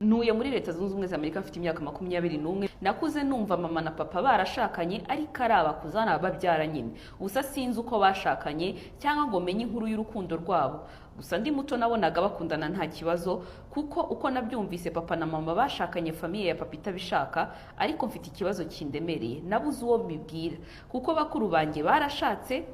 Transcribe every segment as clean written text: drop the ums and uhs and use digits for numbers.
Ntuye muri Leta Zunze Ubumwe za Amerika, mfite imyaka 21. Nakuze numva mama na papa barashakanye, ariko ari abakuzana babyara nyine. Gusa sinzi uko bashakanye cyangwa ngo menye inkuru y'urukundo rwabo. Gusa ndi muto nabonaga bakundana nta kibazo, kuko uko nabyumvise papa na mama bashakanye famille ya papa itabishaka. Ariko mfite ikibazo kindemereye, nabuze uwo mbibwira, kuko bakuru banjye barashatse,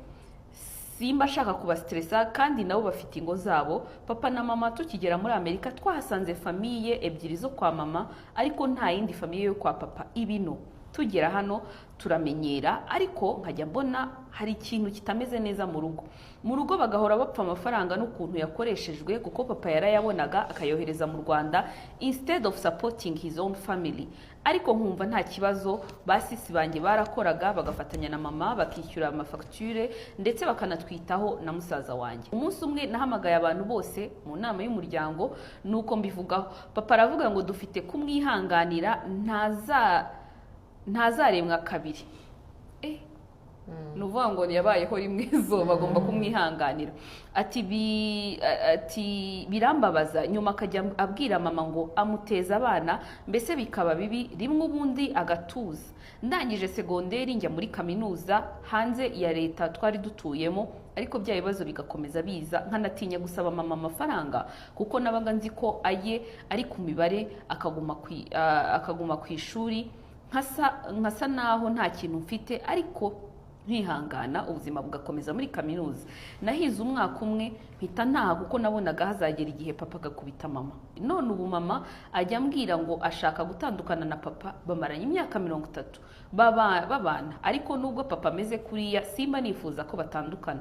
simba ashaka kubasiteresa, kandi nabo bafite ingo zabo. Papa na mama tukigera muri Amerika twahasanze famille ebyiri zo kwa mama, ariko nta yindi famille yo kwa papa ibino. Tugera hano turamenyera, ariko nkajya mbona hari ikintu kitameze neza mu rugo. Mu rugo bagahora bapfa amafaranga n'ukuntu yakoreshejwe, kuko papa yarayabonaga akayohereza mu Rwanda instead of supporting his own family. Ariko nkumva nta kibazo, basisi banjye barakoraga bagafatanya na mama, bakishyura amafagitire, ndetse bakanatwitaho na musaza wanjye. Umunsi umwe nahamagaye abantu bose mu nama y'umuryango, nuko mbivugaho. Papa aravuga ngo dufite kumwihanganira, ntazaremwa kabiri. Ni ukuvuga ngo yabayeho rimwe, zo bagomba kumwihanganira. Ati birambabaza. Nyuma akajya abwira mama ngo amuteza abana, mbese bikaba bibi rimwe ubundi agatuza. Ndangije segonderi njya muri kaminuza hanze ya leta twari dutuyemo, ariko bya bibazo bigakomeza biza, nkanatinya gusaba mama amafaranga, kuko nabaga nzi ko aye ari ku mibare, akaguma ku ishuri, nkasa naho nta kintu mfite, ariko nkihangana, ubuzima bugakomeza. Muri kaminuza nahize umwaka umwe mpita ntaha, kuko nabonaga hazagera igihe papa agakubita mama. None ubu mama ajya ambwira ngo ashaka gutandukana na papa bamaranye imyaka 30 babana. Ariko nubwo papa ameze kuriya, simba nifuza ko batandukana.